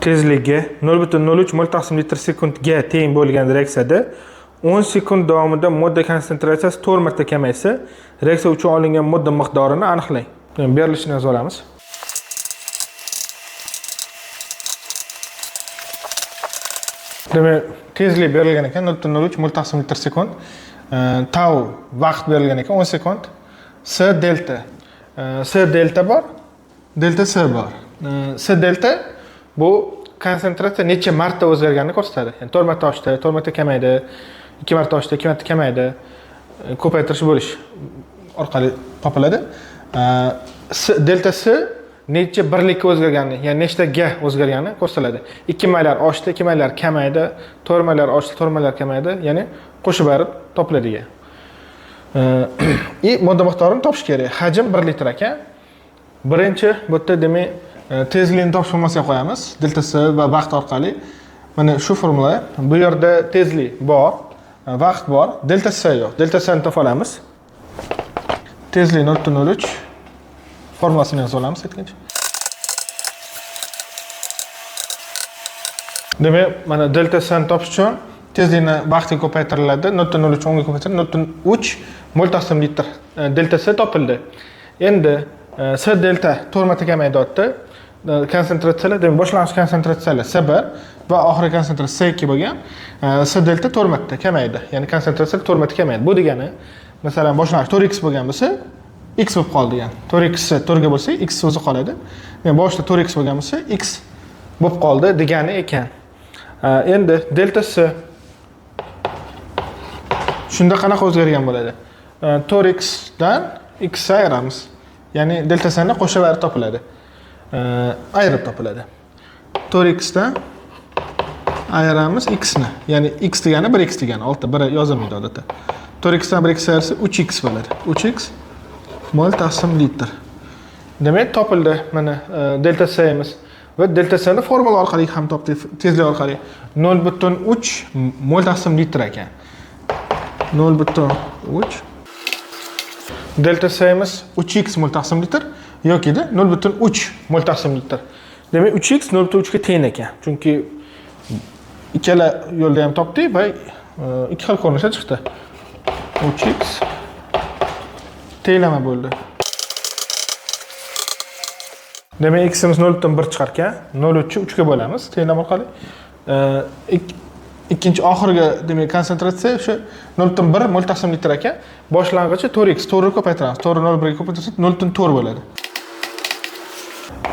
Tezligi 0,03 mol taqsim litr sekundga teng bo'lgan reaksiyada 10 sekund davomida modda konsentratsiyasi 4 marta kamaysa, reaksiya uchun olingan modda miqdorini aniqlang. Berilishini yozib olamiz. Demak, tezlik berilgan ekan 0,03 mol taqsim litr sekund. Tau vaqt berilgan ekan 10 sekund. S delta. S delta bor, delta S bor. S delta bu konsentratsiya necha marta o'zgarganini ko'rsatadi. Ya'ni 4 marta oshdi, 4 marta kamaydi, 2 marta oshdi, 2 marta kamaydi. Ko'paytirish bo'lish orqali topiladi. S delta S necha birlikka o'zgarganini, ya'ni nechtaga o'zgarganini ko'rsatiladi. 2 maylar oshdi, 2 maylar kamaydi, 4 maylar oshdi, 4 maylar kamaydi, ya'ni qo'shib ayirib topiladigan. И modda miqdorini topish kerak. Hajm 1 litr ekan. Birinchi bu yerda demak tezlikni topish formulasiga qo'yamiz. Delta S va vaqt orqali. Mana shu formula. Bu yerda tezlik bor, vaqt bor, delta S yo'q. Delta S ni topa olamiz. Tezlik 0,03 formulasini yozib olamiz aytgancha. Demak, mana delta S ni topish uchun tezlikni vaqtga ko'paytiriladi. 0,03 o'nga ko'paytiriladi, 0,3 mol taqsim litr. Delta S topildi. Endi S delta 4 marta kamaydi. Konsentratsiyalar, demak, boshlang'ich konsentratsiyalar S1 va oxirgi konsentratsiya S2 bo'lgan. S delta 4 marta kamaydi. Ya'ni konsentratsiya 4 marta kamaydi. Bu degani, masalan, boshlang'ich 4x bo'lgan bo'lsa, x bo'lib qoldi degan. 4x 4 ga bo'lsa, x o'zi qoladi. Ya'ni boshida 4x bo'lgan bo'lsa, x bo'lib qoldi degani ekan. Endi delta S shunda qanaqa o'zgargan bo'ladi? 4x dan x ayiramiz. Ya'ni delta S ni qo'shib ayirib topiladi. Ayirib topiladi. 4x dan ayiramiz x ni. Ya'ni x degani 1x degani, 6 1 yozilmaydi odatda. 4x dan 1x ayirsa 3x bo'ladi. 3x mol taqsim litr. Demak, topildi mana delta S'imiz. Va delta S ni formula orqali ham topdik, tezlik orqali. 0,3 mol taqsim litr ekan. 0,3 delta S'imiz 3x mol taqsim litr yokida 0,3 mol taqsim litr. Demak, 3x 0,3 ga teng ekan. Chunki ikkala yo'lda ham topdik va ikki xil ko'rinishda chiqdi. 3x tenglama bo'ldi. Demak, x'imiz 0,1 chiqar ekan. 0,3 3 ga bo'lamiz tenglama orqali. Ikkinchi oxirgi demak konsentratsiya o'sha 0,1 mol taqsim litr ekan. Boshlang'ichi 4x, 4 ni ko'paytiramiz. 4 ni 0,1 ga ko'paytirsak 0,4 bo'ladi.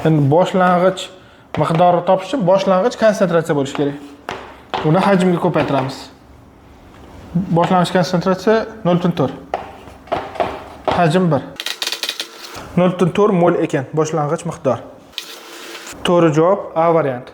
Endi boshlang'ich miqdorini topish uchun boshlang'ich konsentratsiya bo'lishi kerak. Uni hajmga ko'paytiramiz. Boshlang'ich konsentratsiya 0,4. Hajm 1. 0,4 mol ekan boshlang'ich miqdor. To'g'ri javob A varianti.